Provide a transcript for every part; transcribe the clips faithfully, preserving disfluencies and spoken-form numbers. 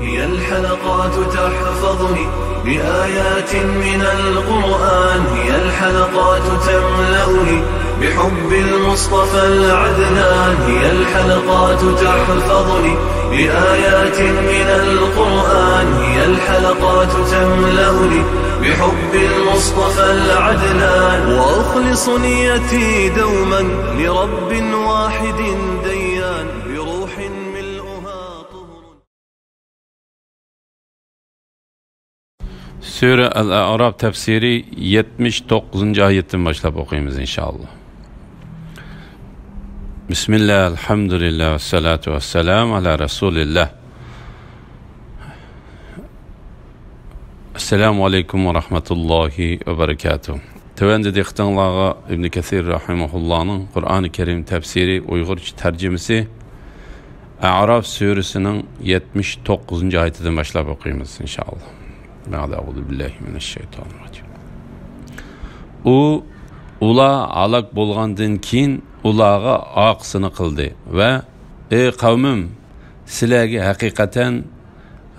هي الحلقات تحفظني بآيات من القرآن، هي الحلقات تملأني بحب المصطفى العدنان، هي الحلقات تحفظني بآيات من القرآن، هي الحلقات تملأني بحب المصطفى العدنان، وأخلص نيتي دوما لرب واحد ديان، بروح ملؤها طهر. سۈرە ئەل-ئەئراف تەپسىرى يەتمىش توققۇزىنچى ئايەتتىن باشلاپ ئوقۇيمىز، ئىنشائاللا. بىسمىللا، ئەلھەمدۇلىللا، ۋەسسالاتۇ ۋەسسالامۇ ئەلا رەسۇلىللا. ئەسسالامۇ ئەلەيكۇم ۋە رەھمەتۇللاھى ۋە بەرىكاتۇھ. تۆۋەندە دىققىتىڭلارغا ئىبن كەسىر رەھىمەھۇللانىڭ قۇرئانى كەرىم تەپسىرى ئۇيغۇرچە تەرجىمىسى ئەئراف سۈرىسىنىڭ يەتمىش توققۇزىنچى ئايىتىدىن باشلاپ ئوقۇيمىز، ئىنشائاللا. بەئدە، ئەئۇزۇ بىللاھى مىنەششەيتانىررەجىم. ئۇ، ئۇلار ھالاك بولغاندىن كېيىن ئۇلارغا ئارقىسىنى قىلدى ۋە، ئەي قەۋمىم، سىلەرگە ھەقىقەتەن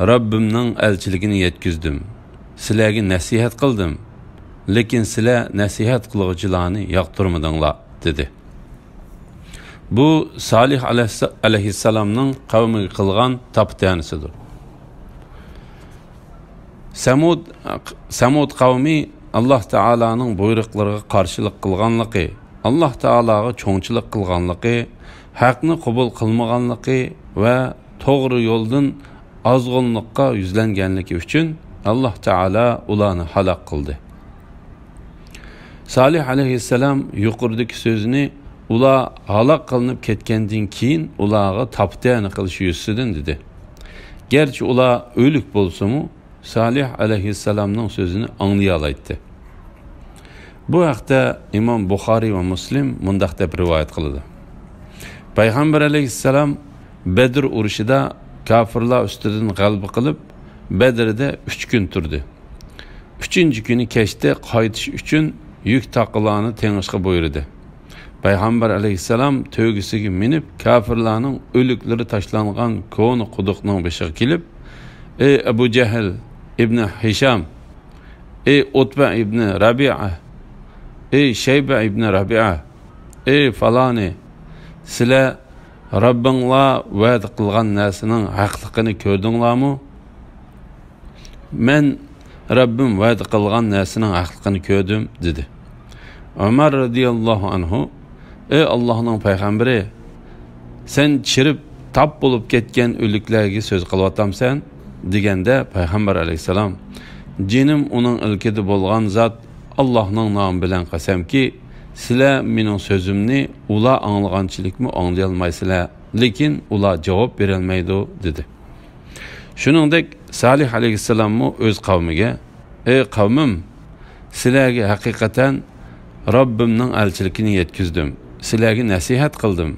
رەببىمنىڭ ئەلچىلىكىنى يەتكۈزدۈم، سىلەرگە نەسىھەت قىلدىم، لېكىن سىلەر نەسىھەت قىلغۇچىلارنى ياقتۇرمىدىڭلار، دېدى. بۇ سالىھ ئەلەيھىسسالامنىڭ قەۋمىگە قىلغان تاپا-تەنىسىدۇر. سەمۇد، سەمۇد قەۋمى ئاللاھ تائالانىڭ بۇيرۇقلىرىغا قارشىلىق قىلغانلىقى، ئاللاھ تائالاغا چوڭچىلىق قىلغانلىقى، ھەقنى قوبۇل قىلمىغانلىقى ۋە توغرا يولدىن ئازغۇنلۇققا يۈزلەنگەنلىكى ئۈچۈن ئاللاھ تائالا ئۇلارنى ھالاك قىلدى. سالىھ ئەلەيھىسسالام يۇقىرىدىكى سۆزنى ئۇلار ھالاك قىلىنىپ كەتكەندىن كېيىن ئۇلارغا تاپا-تەنە قىلىش يۈزىسىدىن دېدى. گەرچە ئۇلار ئۆلۈك بولسىمۇ، سالىھ ئەلەيھىسسالامنىڭ سۆزىنى ئاڭلىيالايتتى. بۇ ھەقتە ئىمام بۇخارىي ۋە مۇسلىم مۇنداق دەپ رىۋايەت قىلىدۇ: پەيغەمبەر ئەلەيھىسسالام بەدر ئۇرۇشىدا كاپىرلار ئۈستىدىن غەلىبە قىلىپ، بەدردە ئۈچ كۈن تۇردى. ئۈچىنچى كۈنى كەچتە قايتىش ئۈچۈن يۈك تاقىلارنى تېڭىشقا بۇيرۇدى. پەيغەمبەر ئەلەيھىسسالام تۆگىسىگە مىنىپ، كاپىرلارنىڭ ئۆلۈكلىرى تاشلانغان كونا قۇدۇقنىڭ بېشىغا كېلىپ، ئەي ئەبۇ جەھىل ئىبنى ھىشام، ئەي ئۇتبە ئىبنى رەبىئە، ئەي شەيبە ئىبنى رەبىئە، ئەي پالانى، سىلەر رەببىڭلار ۋەدە قىلغان نەرسىنىڭ ھەقلىقىنى كۆردۈڭلارمۇ؟ مەن رەببىم ۋەدە قىلغان نەرسىنىڭ ھەقلىقىنى كۆردۈم، دېدى. ئۆمەر رەزىياللاھۇ ئەنھۇ، ئەي ئاللاھنىڭ پەيغەمبىرى، سەن چىرىپ تاپ بولۇپ كەتكەن ئۆلۈكلەرگە سۆز قىلىۋاتامسەن؟ دېگەندە پەيغەمبەر ئەلەيھىسسالام، جېنىم ئۇنىڭ ئىلكىدە بولغان زات، ئاللاھنىڭ نامى بىلەن قەسەمكى، سىلەر مېنىڭ سۆزۈمنى ئۇلار ئاڭلىغانچىلىكمۇ ئاڭلىيالمايسىلەر، لېكىن ئۇلار جاۋاب بېرەلمەيدۇ، دېدى. شۇنىڭدەك سالىھ ئەلەيھىسسالاممۇ ئۆز قەۋمىگە، ئەي قەۋمىم، سىلەرگە ھەقىقەتەن رەببىمنىڭ ئەلچىلىكىنى يەتكۈزدۈم، سىلەرگە نەسىھەت قىلدىم.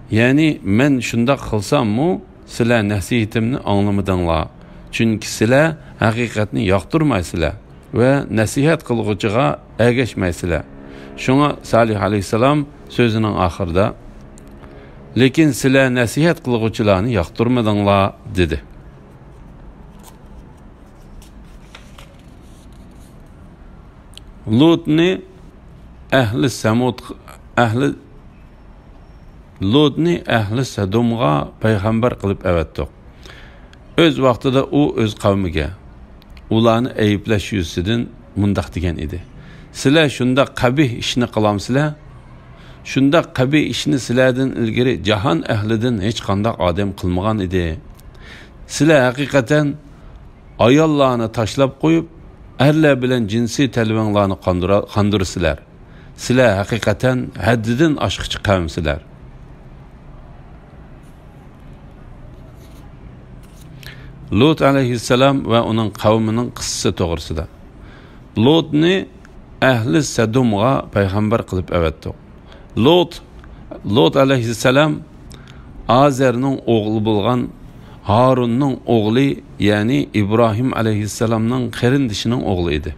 يەنى مەن شۇنداق قىلساممۇ، سىلەر نەسىھىتىمنى ئاڭلىمىدىڭلار، چۈنكى سىلەر ھەقىقەتنى ياقتۇرمايسىلەر ۋە نەسىھەت قىلغۇچىغا ئەگەشمەيسىلەر. شۇڭا سالىھ ئەلەيھىسسالام سۆزىنىڭ ئاخىرىدا، لېكىن سىلەر نەسىھەت قىلغۇچىلارنى ياقتۇرمىدىڭلار، دېدى. لۇتنى ئەھلى سەمۇد، ئەھلى، لۇتنى ئەھلى سەدۇمغا پەيغەمبەر قىلىپ ئەۋەتتۇق. ئۆز ۋاقتىدا ئۇ ئۆز قەۋمىگە ئۇلارنى ئەيىبلەش يۈزىسىدىن مۇنداق دېگەن ئىدى: سىلەر شۇنداق قەبىھ ئىشنى قىلامسىلەر؟ شۇنداق قەبىھ ئىشنى سىلەردىن ئىلگىرى جاھان ئەھلىدىن ھېچقانداق ئادەم قىلمىغان ئىدى. سىلەر ھەقىقەتەن ئاياللارنى تاشلاپ قويۇپ، ئەرلەر بىلەن جىنسىي تەلۋەڭلارنى قاندۇرا-، قاندۇرىسىلەر. سىلەر ھەقىقەتەن ھەددىدىن ئاشقۇچى قەۋمسىلەر. لۇت ئەلەيھىسسالام ۋە ئۇنىڭ قەۋمىنىڭ قىسسىسى توغرىسىدا. لۇتنى ئەھلى سەدۇمغا پەيغەمبەر قىلىپ ئەۋەتتۇق. لۇت، لۇت ئەلەيھىسسالام ئازەرنىڭ ئوغلى بولغان ھارۇننىڭ ئوغلى، يەنى ئىبراھىم ئەلەيھىسسالامنىڭ قېرىندىشىنىڭ ئوغلى ئىدى.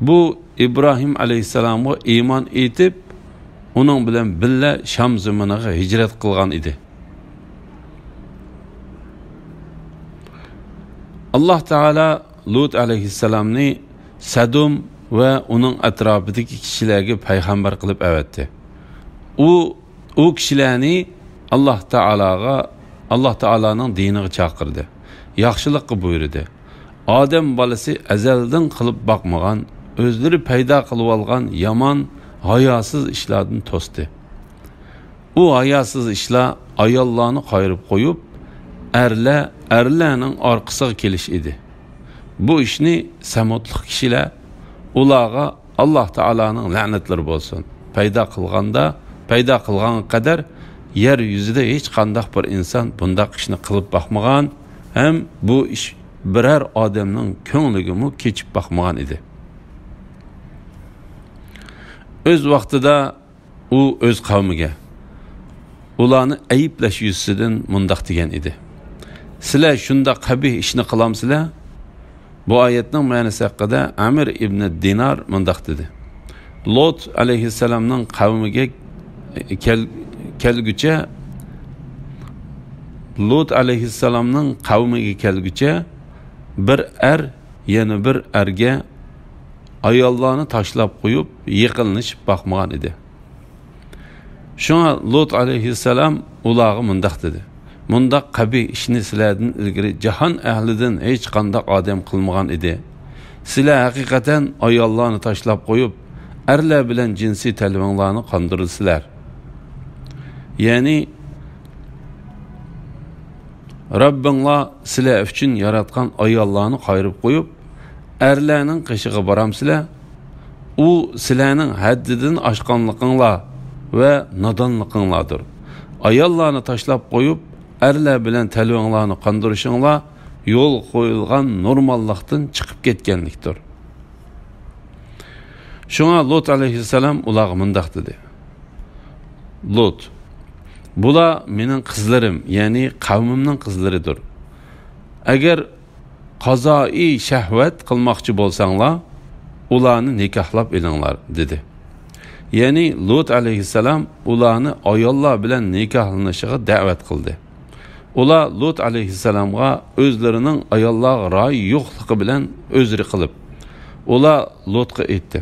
بۇ ئىبراھىم ئەلەيھىسسالامغا ئىمان ئېيتىپ، ئۇنىڭ بىلەن بىللە شام زېمىنىغا ھىجرەت قىلغان ئىدى. ئاللاھ تائالا لۇت ئەلەيھىسسالامنى سەدۇم ۋە ئۇنىڭ ئەتراپىدىكى كىشىلەرگە پەيغەمبەر قىلىپ ئەۋەتتى. ئۇ، ئۇ كىشىلەرنى ئاللاھ تائالاغا، ئاللاھ تائالانىڭ دىنىغا چاقىردى، ياخشىلىققا بۇيرۇدى. ئادەم بالىسى ئەزەلدىن قىلىپ باقمىغان، ئۆزلىرى پەيدا قىلىۋالغان يامان، ھاياسىز ئىشلاردىن توستى. ئۇ ھاياسىز ئىشلار ئاياللارنى قايرىپ قويۇپ، ئەرلەر، ئەرلەرنىڭ ئارقىسىغا كېلىش ئىدى. بۇ ئىشنى سەمۇدلۇق كىشىلەر، ئۇلارغا ئاللاھ تائالانىڭ لەنەتلىرى بولسۇن، پەيدا قىلغاندا، پەيدا قىلغانغا قەدەر يەر يۈزىدە ھېچقانداق بىر ئىنسان بۇنداق ئىشنى قىلىپ باقمىغان ھەم بۇ ئىش بىرەر ئادەمنىڭ كۆڭلىگىمۇ كېچىپ باقمىغان ئىدى. ئۆز ۋاقتىدا ئۇ ئۆز قەۋمىگە ئۇلارنى ئەيىبلەش يۈزىسىدىن مۇنداق دېگەن ئىدى: «سىلەر شۇنداق قەبىھ ئىشنى قىلامسىلەر؟» بۇ ئايەتنىڭ مەنىسى ھەققىدە ئەمىر ئىبنى دىنار مۇنداق دېدى: لوت ئەلەيھىسسالامنىڭ قەۋمىگە كەل-، كەلگۈچە، لوت ئەلەيھىسسالامنىڭ قەۋمىگە كەلگۈچە بىر ئەر يەنە بىر ئەرگە ئاياللارنى تاشلاپ قويۇپ، يېقىنلىشىپ باقمىغان ئىدى. شۇڭا لوت ئەلەيھىسسالام ئۇلارغا مۇنداق دېدى: «مۇنداق قەبىھ ئىشنى سىلەردىن ئىلگىرى جاھان ئەھلىدىن ھېچقانداق ئادەم قىلمىغان ئىدى. سىلەر ھەقىقەتەن ئاياللارنى تاشلاپ قويۇپ، ئەرلەر بىلەن جىنسىي تەلۋەڭلارنى قاندۇرىسىلەر. يەنى، رەببىڭلار سىلەر ئۈچۈن ياراتقان ئاياللارنى قايرىپ قويۇپ، ئەرلەرنىڭ قېشىغا بارامسىلەر؟ ئۇ سىلەرنىڭ ھەددىدىن ئاشقانلىقىڭلار ۋە نادانلىقىڭلاردۇر. ئاياللارنى تاشلاپ قويۇپ، ئەرلەر بىلەن تەلۋەڭلارنى قاندۇرۇشۇڭلار يولغا قويۇلغان نورماللىقتىن چىقىپ كەتكەنلىكتۇر.» شۇڭا لوت ئەلەيھىسسالام ئۇلارغا مۇنداق دېدى: «لوت، بۇلار مېنىڭ قىزلىرىم، يەنى قەۋمىمنىڭ قىزلىرىدۇر. ئەگەر قازائىي شەھۋەت قىلماقچى بولساڭلار، ئۇلارنى نىكاھلاپ ئېلىڭلار» دېدى. يەنى لوت ئەلەيھىسسالام ئۇلارنى ئاياللار بىلەن نىكاھلىنىشىغا دەۋەت قىلدى. ئۇلار لوت ئەلەيھىسسالامغا ئۆزلىرىنىڭ ئاياللارغا رايى يوقلۇقى بىلەن ئۆزرە قىلىپ، ئۇلار لوتقا ئېيتتى: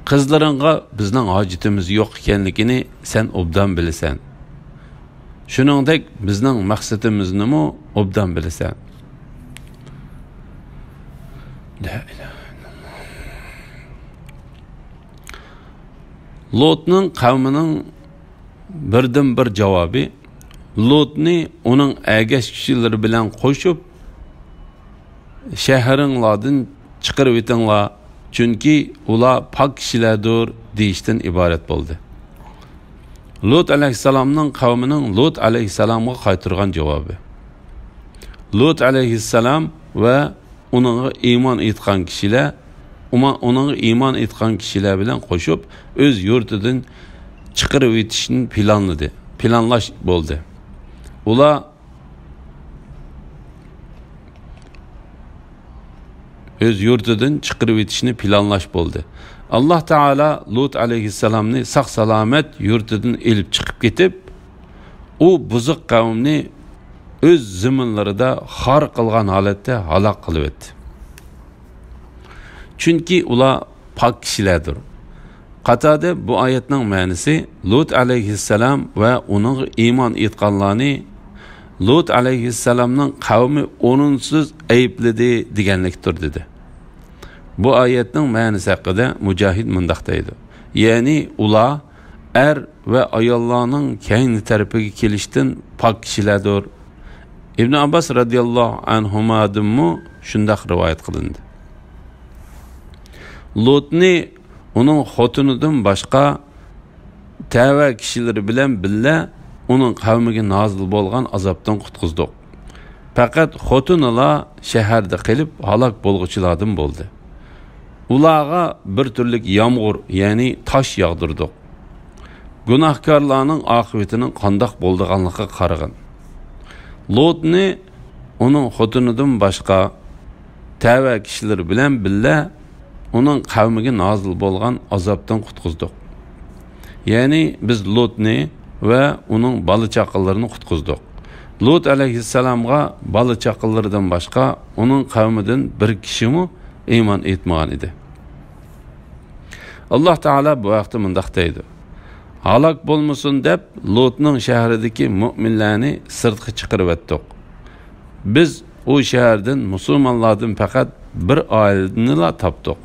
«قىزلىرىڭغا بىزنىڭ ھاجىتىمىز يوق ئىكەنلىكىنى سەن ئوبدان بىلىسەن. شۇنىڭدەك بىزنىڭ مەقسىتىمىزنىمۇ ئوبدان بىلىسەن.» لا ئىلاھە ئىللاللا. لوتنىڭ قەۋمىنىڭ بىردىنبىر جاۋابى، لوتنى ئۇنىڭ ئەگەشكۈچىلىرى بىلەن قوشۇپ، «شەھىرىڭلاردىن چىقىرىۋېتىڭلار، چۈنكى ئۇلار پاك كىشىلەردۇر» دېيىشتىن ئىبارەت بولدى. لوت ئەلەيھىسسالامنىڭ قەۋمىنىڭ لوت ئەلەيھىسسالامغا قايتۇرغان جاۋابى. لوت ئەلەيھىسسالام ۋە ئۇنىڭغا ئىمان ئېيتقان كىشىلەر، ئۇما-، ئۇنىڭغا ئىمان ئېيتقان كىشىلەر بىلەن قوشۇپ، ئۆز يۇرتىدىن چىقىرىۋېتىشنى پىلانلىدى، پىلانلاش بولدى. ئۇلار ئۆز يۇرتىدىن چىقىرىۋېتىشنى پىلانلاش بولدى. ئاللاھ تائالا لۇت ئەلەيھىسسالامنى ساق-سالامەت يۇرتىدىن ئېلىپ چىقىپ كېتىپ، ئۇ بۇزۇق قەۋمنى ئۆز زېمىنلىرىدا خار قىلغان ھالەتتە ھالاك قىلىۋەتتى. چۈنكى ئۇلار پاك كىشىلەردۇر. قاتادە بۇ ئايەتنىڭ مەنىسى لۇت ئەلەيھىسسالام ۋە ئۇنىڭغا ئىمان ئېيتقانلارنى لۇت ئەلەيھىسسالامنىڭ قەۋمى ئورۇنسىز ئەيىبلىدى دېگەنلىكتۇر، دېدى. بۇ ئايەتنىڭ مەنىسى ھەققىدە مۇجاھىد مۇنداق دەيدۇ، يەنى ئۇلار ئەر ۋە ئاياللارنىڭ كەينى تەرىپىگە كېلىشتىن پاك كىشىلەردۇر. ئىبن ئابباس رەزىياللاھۇ ئەنھۇمادىنمۇ شۇنداق رىۋايەت قىلىندى. لۇتنى ئۇنىڭ خوتۇنىدىن باشقا تەۋە كىشىلىرى بىلەن بىللە ئۇنىڭ قەۋمىگە نازىل بولغان ئازابتىن قۇتقۇزدۇق. پەقەت خوتۇنىلا شەھەردە قېلىپ ھالاك بولغۇچىلاردىن بولدى. ئۇلارغا بىر تۈرلۈك يامغۇر، يەنى تاش ياغدۇردۇق. گۇناھكارلارنىڭ ئاقىۋىتىنىڭ قانداق بولىدىغانلىقىغا قارىغىن. لۇتنى ئۇنىڭ خوتۇنىدىن باشقا تەۋە كىشىلىرى بىلەن بىللە ئۇنىڭ قەۋمىگە نازىل بولغان ئازابتىن قۇتقۇزدۇق. يەنى بىز لۇتنى ۋە ئۇنىڭ بالا-چاقىلىرىنى قۇتقۇزدۇق. لۇت ئەلەيھىسسالامغا بالا-چاقىلىرىدىن باشقا ئۇنىڭ قەۋمىدىن بىر كىشىمۇ ئىمان ئېيتمىغان ئىدى. ئاللاھ تائالا بۇ ھەقتە مۇنداق دەيدۇ: «ھالاك بولمىسۇن دەپ، لۇتنىڭ شەھىرىدىكى مۆمىنلەرنى سىرتقا چىقىرىۋەتتۇق. بىز ئۇ شەھەردىن مۇسۇلمانلاردىن پەقەت بىر ئائىلىنىلا تاپتۇق.»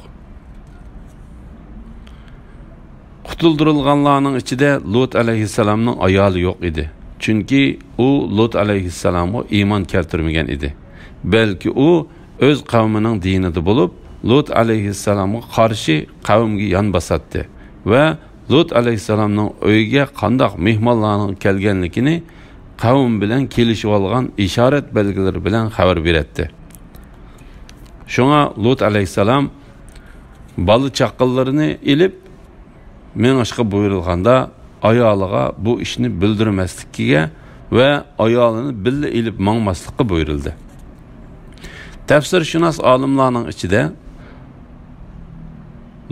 قۇتۇلدۇرۇلغانلارنىڭ ئىچىدە لۇت ئەلەيھىسسالامنىڭ ئايالى يوق ئىدى. چۈنكى ئۇ لۇت ئەلەيھىسسالامغا ئىمان كەلتۈرمىگەن ئىدى. بەلكى ئۇ ئۆز قەۋمىنىڭ دىنىدا بولۇپ، لۇت ئەلەيھىسسالامغا قارشى قەۋمگە يان باساتتى ۋە لۇت ئەلەيھىسسالامنىڭ ئۆيىگە قانداق مېھمانلارنىڭ كەلگەنلىكىنى قەۋم بىلەن كېلىشىۋالغان ئىشارەت بەلگىلىرى بىلەن خەۋەر بېرەتتى. شۇڭا لۇت ئەلەيھىسسالام بالا-چاقىلىرىنى ئېلىپ مېڭىشقا بۇيرۇلغاندا، ئايالىغا بۇ ئىشنى بىلدۈرمەسلىكىگە ۋە ئايالىنى بىللە ئېلىپ ماڭماسلىققا بۇيرۇلدى. تەپسىرشۇناس ئالىملارنىڭ ئىچىدە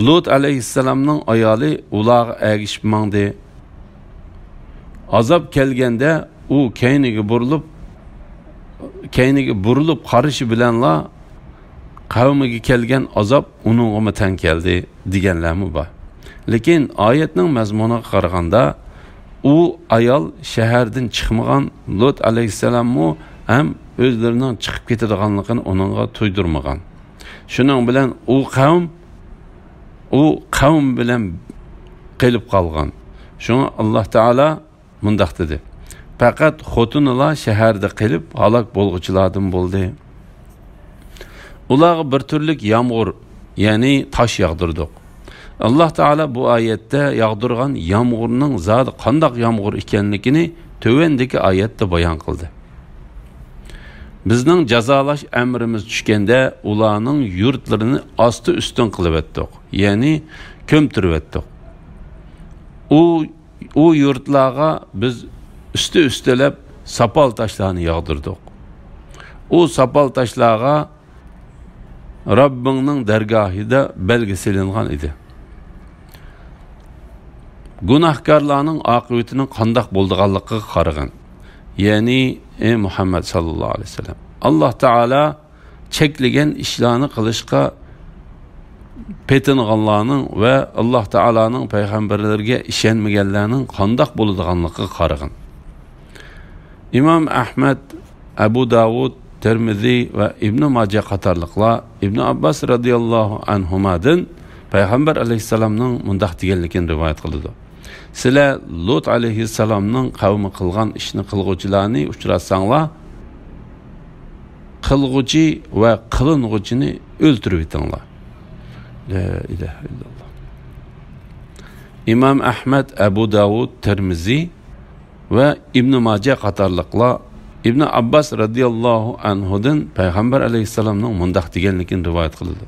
لۇت ئەلەيھىسسالامنىڭ ئايالى ئۇلارغا ئەگىشىپ ماڭدى. ئازاب كەلگەندە ئۇ كەينىگە بۇرۇلۇپ، كەينىگە بۇرۇلۇپ قارىشى بىلەنلا قەۋمىگە كەلگەن ئازاب ئۇنىڭغىمۇ تەڭ كەلدى، دېگەنلەرمۇ بار. لېكىن ئايەتنىڭ مەزمۇنىغا قارىغاندا، ئۇ ئايال شەھەردىن چىقمىغان، لۇت ئەلەيھىسسالاممۇ ھەم ئۆزلىرىنىڭ چىقىپ كېتىدىغانلىقىنى ئۇنىڭغا تۇيدۇرمىغان. شۇنىڭ بىلەن ئۇ قەۋم، ئۇ قەۋم بىلەن قېلىپ قالغان. شۇڭا ئاللاھ تائالا مۇنداق دېدى: «پەقەت خوتۇنىلا شەھەردە قېلىپ ھالاك بولغۇچىلاردىن بولدى.» ئۇلارغا بىر تۈرلۈك يامغۇر، يەنى تاش ياغدۇردۇق. ئاللاھ تائالا بۇ ئايەتتە ياغدۇرغان يامغۇرنىڭ زادى قانداق يامغۇر ئىكەنلىكىنى تۆۋەندىكى ئايەتتە بايان قىلدى: «بىزنىڭ جازالاش ئەمرىمىز چۈشكەندە، ئۇلارنىڭ يۇرتلىرىنى ئاستى ئۈستۈن قىلىۋەتتۇق، يەنى كۆمتۈرۈۋەتتۇق. ئۇ، ئۇ يۇرتلارغا بىز ئۈستى ئۈستىلەپ ساپال تاشلارنى ياغدۇردۇق. ئۇ ساپال تاشلارغا رەببىڭنىڭ دەرگاھىدا بەلگە سېلىنغان ئىدى. گۇناھكارلارنىڭ ئاقىۋىتىنىڭ قانداق بولىدىغانلىقىغا قارىغىن.» يەنى، ئەي مۇھەممەد ساللاللاھۇ ئەلەيھى ۋەسەللەم، ئاللاھ تائالا چەكلىگەن ئىشلارنى قىلىشقا پېتىنغانلارنىڭ ۋە ئاللاھ تائالانىڭ پەيغەمبەرلىرىگە ئىشەنمىگەنلەرنىڭ قانداق بولىدىغانلىقىغا قارىغىن. ئىمام ئەھمەد، ئەبۇ داۋۇد، تىرمىزى ۋە ئىبنى ماجە قاتارلىقلار ئىبنى ئابباس رەزىياللاھۇ ئەنھۇمادىن پەيغەمبەر ئەلەيھىسسالامنىڭ مۇنداق دېگەنلىكىنى رىۋايەت قىلىدۇ: «سىلەر لۇت ئەلەيھىسسالامنىڭ قەۋمى قىلغان ئىشنى قىلغۇچىلارنى ئۇچراتساڭلار، قىلغۇچى ۋە قىلىنغۇچىنى ئۆلتۈرۈۋېتىڭلار.» لا ئىلاھە ئىللاللاھ. ئىمام ئەھمەد، ئەبۇ داۋۇد، تىرمىزى ۋە ئىبنى ماجە قاتارلىقلار ئىبنى ئابباس رەزىياللاھۇ ئەنھۇدىن پەيغەمبەر ئەلەيھىسسالامنىڭ مۇنداق دېگەنلىكىنى رىۋايەت قىلىدۇ: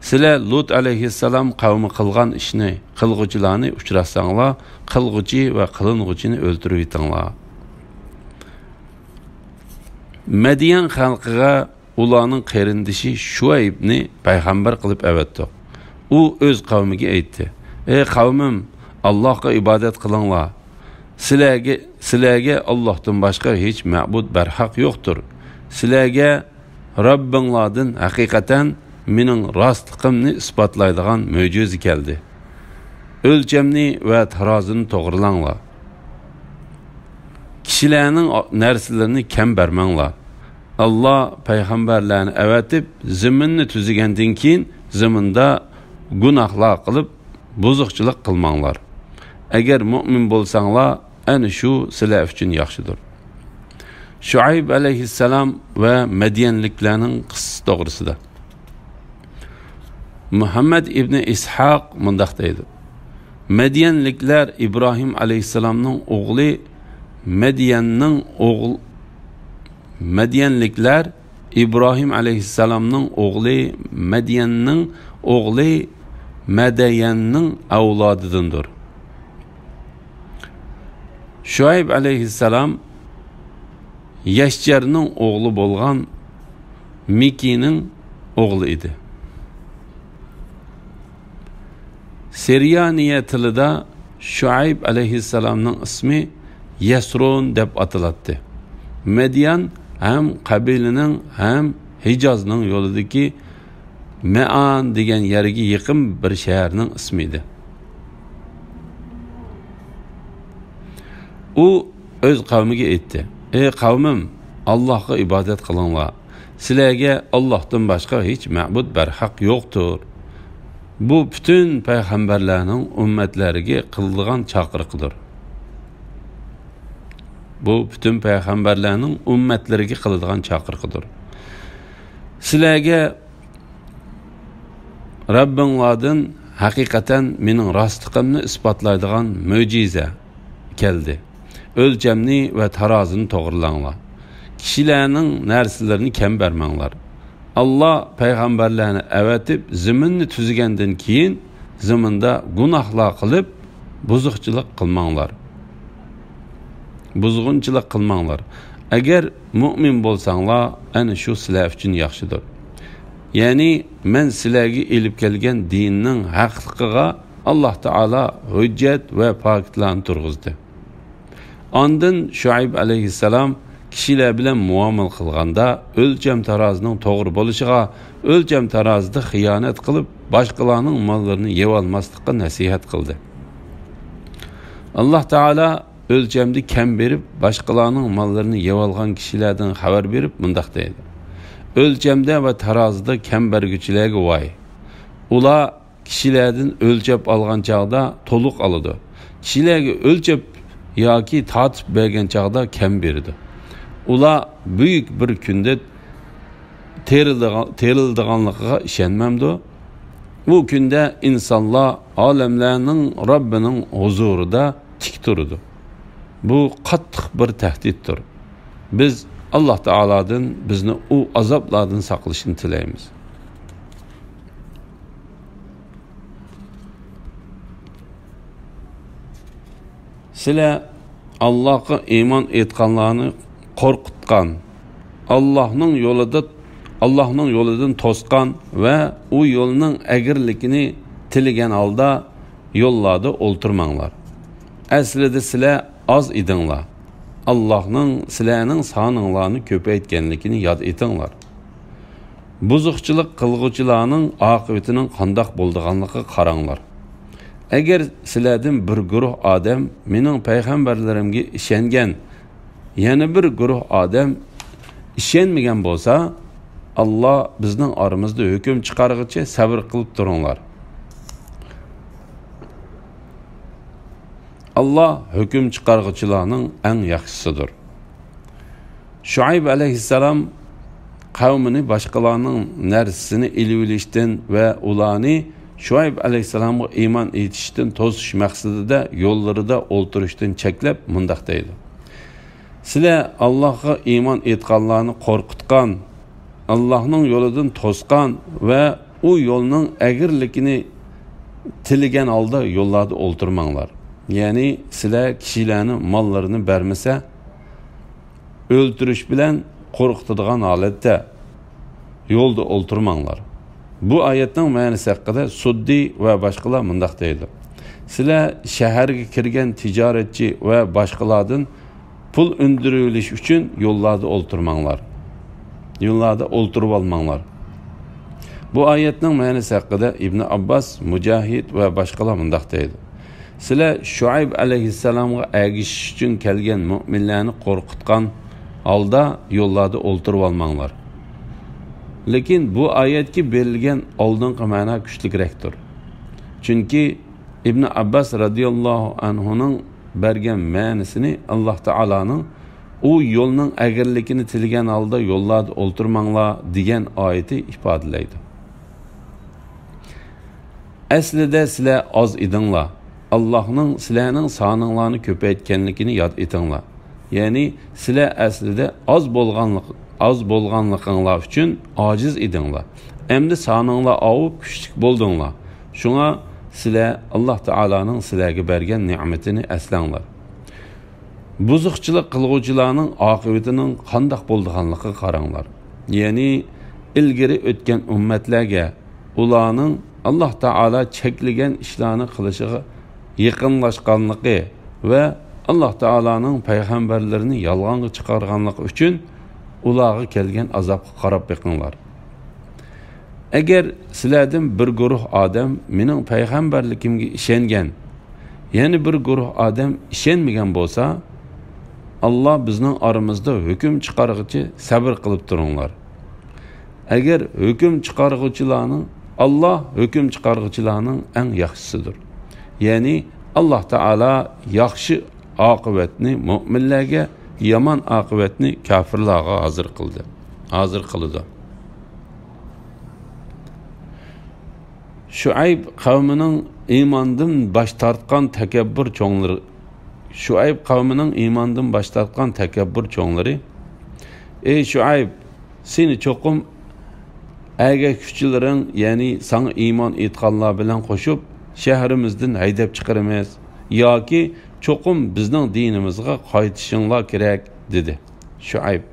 «سىلەر لۇت ئەلەيھىسسالام قەۋمى قىلغان ئىشنى قىلغۇچىلارنى ئۇچراتساڭلار، قىلغۇچى ۋە قىلىنغۇچىنى ئۆلتۈرۈۋېتىڭلار.» مەديەن خەلقىگە ئۇلارنىڭ قېرىندىشى شۇئەيبنى پەيغەمبەر قىلىپ ئەۋەتتۇق. ئۇ ئۆز قەۋمىگە ئېيتتى: «ئەي قەۋمىم، ئاللاھقا ئىبادەت قىلىڭلار. سىلەرگە، سىلەرگە ئاللاھتىن باشقا ھېچ مەبۇد بەرھەق يوقتۇر. سىلەرگە رەببىڭلاردىن ھەقىقەتەن مېنىڭ راستلىقىمنى ئىسپاتلايدىغان مۆجىزە كەلدى. ئۆلچەمنى ۋە تارازىنى توغرىلاڭلار. كىشىلەرنىڭ نەرسىلىرىنى كەم بەرمەڭلار. ئاللا پەيغەمبەرلەرنى ئەۋەتىپ، زېمىننى تۈزىگەندىن كېيىن، زېمىندا گۇناھلار قىلىپ، بۇزۇقچىلىق قىلماڭلار. ئەگەر مۆمىن بولساڭلار، ئەنە شۇ سىلەر ئۈچۈن ياخشىدۇر.» شۇئەيب ئەلەيھىسسالام ۋە مەديەنلىكلەرنىڭ قىسسىسى توغرىسىدا. مۇھەممەد ئىبنى ئىسھاق مۇنداق دەيدۇ: مەديەنلىكلەر ئىبراھىم ئەلەيھىسسالامنىڭ ئوغلى، مەديەننىڭ ئوغل-، مەديەنلىكلەر ئىبراھىم ئەلەيھىسسالامنىڭ ئوغلى، مەديەننىڭ ئوغلى، مەديەننىڭ ئەۋلادىدىندۇر. شۇئەيب ئەلەيھىسسالام يەشجەرنىڭ ئوغلى بولغان مىكىنىڭ ئوغلى ئىدى. سىرىيانىيە تىلىدا شۇئەيب ئەلەيھىسسالامنىڭ ئىسمى يەسرون دەپ ئاتىلاتتى. مەديان ھەم قەبىلىنىڭ ھەم ھىجازنىڭ يولىدىكى مەئان دېگەن يەرگە يېقىن بىر شەھەرنىڭ ئىسمى ئىدى. ئۇ ئۆز قەۋمىگە ئېيتتى: «ئەي قەۋمىم، ئاللاھقا ئىبادەت قىلىڭلار. سىلەرگە ئاللاھتىن باشقا ھېچ مەبۇد بەرھەق يوقتۇر.» بۇ پۈتۈن پەيغەمبەرلەرنىڭ ئۈممەتلەرگە قىلىدىغان چاقىرىقىدۇر. بۇ پۈتۈن پەيغەمبەرلەرنىڭ ئۈممەتلىرىگە قىلىدىغان چاقىرىقىدۇر. سىلەرگە رەببىڭلاردىن ھەقىقەتەن مېنىڭ راستلىقىمنى ئىسپاتلايدىغان مۆجىزە كەلدى. ئۆلچەمنى ۋە تارازىنى توغرىلاڭلار. كىشىلەرنىڭ نەرسىلىرىنى كەم بەرمەڭلار. ئاللا پەيغەمبەرلەرنى ئەۋەتىپ، زېمىننى تۈزىگەندىن كېيىن، زېمىندا گۇناھلار قىلىپ، بۇزۇقچىلىق قىلماڭلار. بۇزغۇنچىلىق قىلماڭلار. ئەگەر مۇئمىن بولساڭلار، ئەنە شۇ سىلەر ئۈچۈن ياخشىدۇر. يەنى، مەن سىلەرگە ئېلىپ كەلگەن دىننىڭ ھەقلىقىغا ئاللا تائالا ھۆججەت ۋە پاكىتلارنى تۇرغۇزدى. ئاندىن شۇئەيب ئەلەيھىسسالام كىشىلەر بىلەن مۇئامىلە قىلغاندا، ئۆلچەم تارازىنىڭ توغرا بولۇشىغا، ئۆلچەم تارازىدا خىيانەت قىلىپ، باشقىلارنىڭ ماللىرىنى يەۋالماسلىققا نەسىھەت قىلدى. ئاللا تائالا ئۆلچەمدە كەم بېرىپ، باشقىلارنىڭ ماللىرىنى يەۋالغان كىشىلەردىن خەۋەر بېرىپ، مۇنداق دەيدۇ: «ئۆلچەمدە ۋە تارازىدا كەم بەرگۈچىلەرگە ۋاي! ئۇلار كىشىلەردىن ئۆلچەپ ئالغان چاغدا تولۇق ئالىدۇ. كىشىلەرگە ئۆلچەپ ياكى تارتىپ بەرگەن چاغدا كەم بېرىدۇ. ئۇلار بۈيۈك بىر كۈندە تېرىلىدىغان-، تېرىلىدىغانلىقىغا ئىشەنمەمدۇ؟ ئۇ كۈندە ئىنسانلار ئالەملەرنىڭ رەببىنىڭ ھۇزۇرىدا تىك تۇرىدۇ. بۇ قاتتىق بىر تەھدىتتۇر. بىز ئاللا تائالادىن بىزنى ئۇ ئازابلاردىن ساقلىشىنى تىلەيمىز.» سىلەر ئاللاغا ئىمان ئېيتقانلارنى قورقۇتقان، ئاللاھنىڭ يولىدا، ئاللاھنىڭ يولىدىن توسقان ۋە ئۇ يولنىڭ ئەگرىلىكىنى تىلىگەن ھالدا يوللاردا ئولتۇرماڭلار. ئەسلىدە سىلەر ئاز ئىدىڭلار. ئاللاھنىڭ سىلەرنىڭ سانىڭلارنى كۆپەيتكەنلىكىنى ياد ئېتىڭلار. بۇزۇقچىلىق قىلغۇچىلارنىڭ ئاقىۋىتىنىڭ قانداق بولىدىغانلىقىغا قاراڭلار. ئەگەر سىلەردىن بىر گۇرۇھ ئادەم مېنىڭ پەيغەمبەرلىرىمگە ئىشەنگەن، يەنە بىر گۇرۇھ ئادەم ئىشەنمىگەن بولسا، ئاللا بىزنىڭ ئارىمىزدا ھۆكۈم چىقارغىچە سەۋر قىلىپ تۇرۇڭلار. ئاللا ھۆكۈم چىقارغۇچىلارنىڭ ئەڭ ياخشىسىدۇر. شۇئەيب ئەلەيھىسسالام قەۋمىنى باشقىلارنىڭ نەرسىسىنى ئېلىۋېلىشتىن ۋە ئۇلارنى شۇئەيب ئەلەيھىسسالامغا ئىمان ئېيتىشتىن توسۇش مەقسىتىدە يوللىرىدا ئولتۇرۇشتىن چەكلەپ مۇنداق دەيدۇ: سىلەر ئاللاھقا ئىمان ئېيتقانلارنى قورقۇتقان، ئاللاھنىڭ يولىدىن توسقان ۋە ئۇ يولنىڭ ئەگرىلىكىنى تىلىگەن ھالدا يوللاردا ئولتۇرماڭلار. يەنى سىلەر كىشىلەرنى ماللىرىنى بەرمىسە، ئۆلتۈرۈش بىلەن قورقۇتىدىغان ھالەتتە يولدا ئولتۇرماڭلار. بۇ ئايەتنىڭ مەنىسى ھەققىدە سۇددى ۋە باشقىلار مۇنداق دەيدۇ: سىلەر شەھەرگە كىرگەن تىجارەتچى ۋە باشقىلاردىن پۇل ئۈندۈرۈۋېلىش ئۈچۈن يوللاردا ئولتۇرماڭلار. يوللاردا ئولتۇرۇۋالماڭلار. بۇ ئايەتنىڭ مەنىسى ھەققىدە ئىبنى ئابباس، مۇجاھىد ۋە باشقىلار مۇنداق دەيدۇ: سىلەر شۇئەيب ئەلەيھىسسالامغا ئەگىشىش ئۈچۈن كەلگەن مۆمىنلەرنى قورقۇتقان ھالدا يوللاردا ئولتۇرۇۋالماڭلار. لېكىن بۇ ئايەتكە بېرىلگەن ئالدىنقى مەنا كۈچلۈكرەكتۇر. چۈنكى ئىبنى ئابباس رەزىياللاھۇ ئەنھۇنىڭ بەرگەن مەنىسىنى ئاللا تائالانىڭ «ئۇ يولنىڭ ئەگرىلىكىنى تىلىگەن ھالدا يوللاردا ئولتۇرماڭلار» دېگەن ئايىتى ئىپادىلەيدۇ. ئەسلىدە سىلەر ئاز ئىدىڭلار. ئاللاھنىڭ سىلەرنىڭ سانىڭلارنى كۆپەيتكەنلىكىنى ياد ئېتىڭلار. يەنى سىلەر ئەسلىدە ئاز بولغانلىق-، ئاز بولغانلىقىڭلار ئۈچۈن ئاجىز ئىدىڭلار. ئەمدى سانىڭلار ئاۋۇپ كۈچلۈك بولدۇڭلار. شۇڭا سىلەر ئاللا تائالانىڭ سىلەرگە بەرگەن نېمىتىنى ئەسلەڭلار. بۇزۇقچىلىق قىلغۇچىلارنىڭ ئاقىۋىتىنىڭ قانداق بولىدىغانلىقىغا قاراڭلار. يەنى ئىلگىرى ئۆتكەن ئۈممەتلەرگە ئۇلارنىڭ ئاللا تائالا چەكلىگەن ئىشلارنى قىلىشىغا يېقىنلاشقانلىقى ۋە ئاللاھ تائالانىڭ پەيغەمبەرلىرىنى يالغانغا چىقارغانلىقى ئۈچۈن ئۇلارغا كەلگەن ئازابقا قاراپ بېقىڭلار. ئەگەر سىلەردىن بىر گۇرۇھ ئادەم مېنىڭ پەيغەمبەرلىكىمگە ئىشەنگەن، يەنە بىر گۇرۇھ ئادەم ئىشەنمىگەن بولسا، ئاللاھ بىزنىڭ ئارىمىزدا ھۆكۈم چىقارغۇچى سەۋر قىلىپ تۇرۇڭلار. ئەگەر ھۆكۈم چىقارغۇچىلارنىڭ، ئاللاھ ھۆكۈم چىقارغۇچىلارنىڭ ئەڭ ياخشىسىدۇر. يەنى ئاللاھ تائالا ياخشى ئاقىۋەتنى مۆمىنلەرگە، يامان ئاقىۋەتنى كاپىرلارغا ھازىر قىلدى، ھازىر قىلىدۇ. شۇئەيب قەۋمىنىڭ ئىماندىن باش تارتقان تەكەببۇر چوڭلىرى، شۇئەيب قەۋمىنىڭ ئىماندىن باش تارتقان تەكەببۇر چوڭلىرى، ئەي شۇئەيب، سېنى چوقۇم ئەگەشكۈچىلىرىڭ، يەنى ساڭا ئىمان ئېيتقانلار بىلەن قوشۇپ، شەھىرىمىزدىن ھەيدەپ چىقىرىمىز ياكى چوقۇم بىزنىڭ دىنىمىزغا قايتىشىڭلار كېرەك، دېدى شۇئەيب.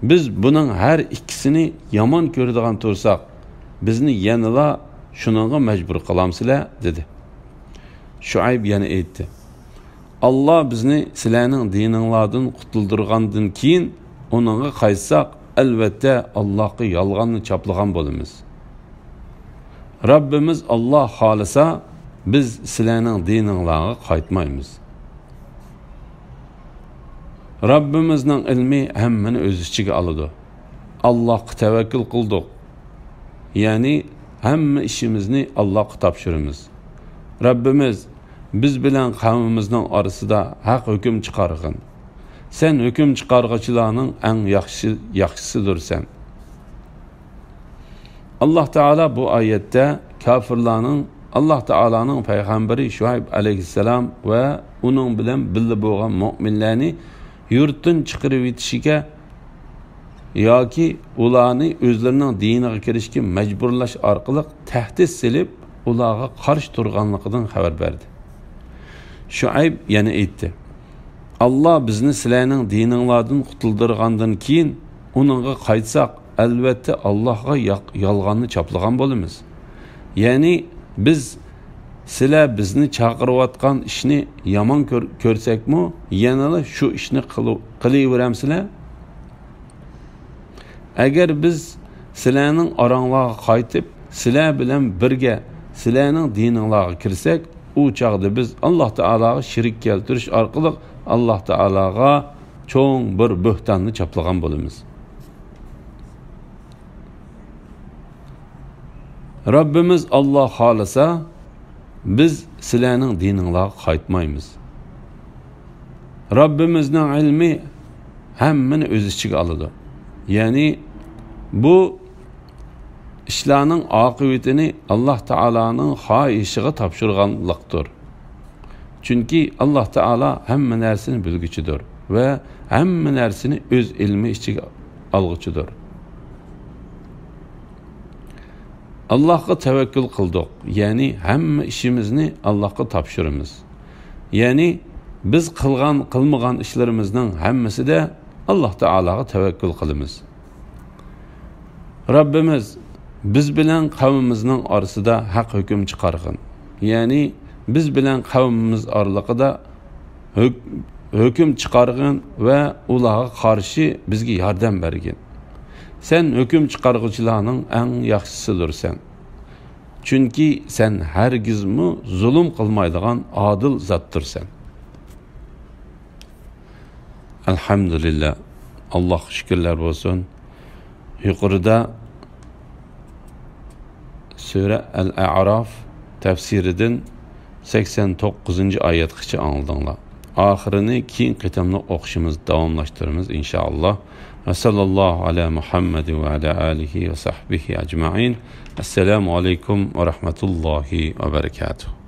بىز بۇنىڭ ھەر ئىككىسىنى يامان كۆرىدىغان تۇرساق، بىزنى يەنىلا شۇنىڭغا مەجبۇر قىلامسىلەر؟ دېدى. شۇئەيب يەنە ئېيتتى، ئاللا بىزنى سىلەرنىڭ دىنىڭلاردىن قۇتۇلدۇرغاندىن كېيىن، ئۇنىڭغا قايتساق، ئەلۋەتتە، ئاللاغا يالغاننى چاپلىغان بولىمىز. رەببىمىز ئاللا خالىسا، بىز سىلەرنىڭ دىنىڭلارغا قايتمايمىز. رەببىمىزنىڭ ئىلمى ھەممىنى ئۆز ئىچىگە ئالىدۇ. ئاللاغا تەۋەككۈل قىلدۇق. يەنى ھەممە ئىشىمىزنى ئاللاغا تاپشۇرىمىز. رەببىمىز، بىز بىلەن قەۋمىمىزنىڭ ئارىسىدا ھەق ھۆكۈم چىقارغىن. سەن ھۆكۈم چىقارغۇچىلارنىڭ ئەڭ ياخشى، ياخشىسىدۇرسەن. ئاللا تائالا بۇ ئايەتتە كاپىرلارنىڭ ئاللا تائالانىڭ پەيغەمبىرى شۇئەيب ئەلەيھىسسالام ۋە ئۇنىڭ بىلەن بىللە بولغان مۆمىنلەرنى يۇرتتىن چىقىرىۋېتىشىگە ياكى ئۇلارنى ئۆزلىرىنىڭ دىنىغا كىرىشكە مەجبۇرلاش ئارقىلىق تەھدىت سېلىپ، ئۇلارغا قارشى تۇرغانلىقىدىن خەۋەر بەردى. شۇئەيب يەنە ئېيتتى، ئاللا بىزنى سىلەرنىڭ دىنىڭلاردىن قۇتۇلدۇرغاندىن كېيىن، ئۇنىڭغا قايتساق، ئەلۋەتتە، ئاللاغا ياق-، يالغاننى چاپلىغان بولىمىز. يەنى، بىز سىلەر بىزنى چاقىرىۋاتقان ئىشنى يامان كۆر-، كۆرسەكمۇ، يەنىلا شۇ ئىشنى قىلىۋ-، قىلىۋېرەمسىلەر؟ ئەگەر بىز سىلەرنىڭ ئاراڭلارغا قايتىپ، سىلەر بىلەن بىرگە سىلەرنىڭ دىنىڭلارغا كىرسەك، ئۇ چاغدا بىز ئاللا تائالاغا شېرىك كەلتۈرۈش ئارقىلىق ئاللا تائالاغا چوڭ بىر بۆھتاننى چاپلىغان بولىمىز. رەببىمىز ئاللا خالىسا، بىز سىلەرنىڭ دىنىڭلارغا قايتمايمىز. رەببىمىزنىڭ ئىلمى ھەممىنى ئۆز ئىچىگە ئالىدۇ. يەنى بۇ ئىشلارنىڭ ئاقىۋىتىنى ئاللا تائالانىڭ خاھىشىغا تاپشۇرغانلىقتۇر. چۈنكى ئاللا تائالا ھەممە نەرسىنى بىلگۈچىدۇر ۋە ھەممە نەرسىنى ئۆز ئىلمى ئىچىگە ئالغۇچىدۇر. ئاللاغا تەۋەككۈل قىلدۇق، يەنى ھەممە ئىشىمىزنى ئاللاغا تاپشۇرىمىز. يەنى بىز قىلغان، قىلمىغان ئىشلىرىمىزنىڭ ھەممىسىدە ئاللا تائالاغا تەۋەككۈل قىلىمىز. رەببىمىز، بىز بىلەن قەۋمىمىزنىڭ ئارىسىدا ھەق ھۆكۈم چىقارغىن. يەنى بىز بىلەن قەۋمىمىز ئارىلىقىدا ھۆك-، ھۆكۈم چىقارغىن ۋە ئۇلارغا قارشى بىزگە ياردەم بەرگىن. سەن ھۆكۈم چىقارغۇچىلارنىڭ ئەڭ ياخشىسىدۇرسەن. چۈنكى سەن ھەرگىزمۇ زۇلۇم قىلمايدىغان ئادىل زاتتۇرسەن. ئەلھەمدۇلىللا. ئاللاھقا شۈكۈرلەر بولسۇن. يۇقىرىدا سۈرە ئەل-ئەئراف تەپسىرىدىن سەكسەن توققۇزىنچى ئايەتكىچە ئاڭلىدىڭلار. ئاخىرىنى كېيىن قېتىملىق ئوقۇشىمىز، داۋاملاشتۇرىمىز، ئىنشائاللا. ۋە ساللاللاھۇ ئەلا مۇھەممەد ۋە ئەلا ئالىھى ۋە سەھبىھى ئەجمەئىن. ئەسسالامۇ ئەلەيكۇم ۋە رەھمەتۇللاھى ۋە بەرەكاتۇھ.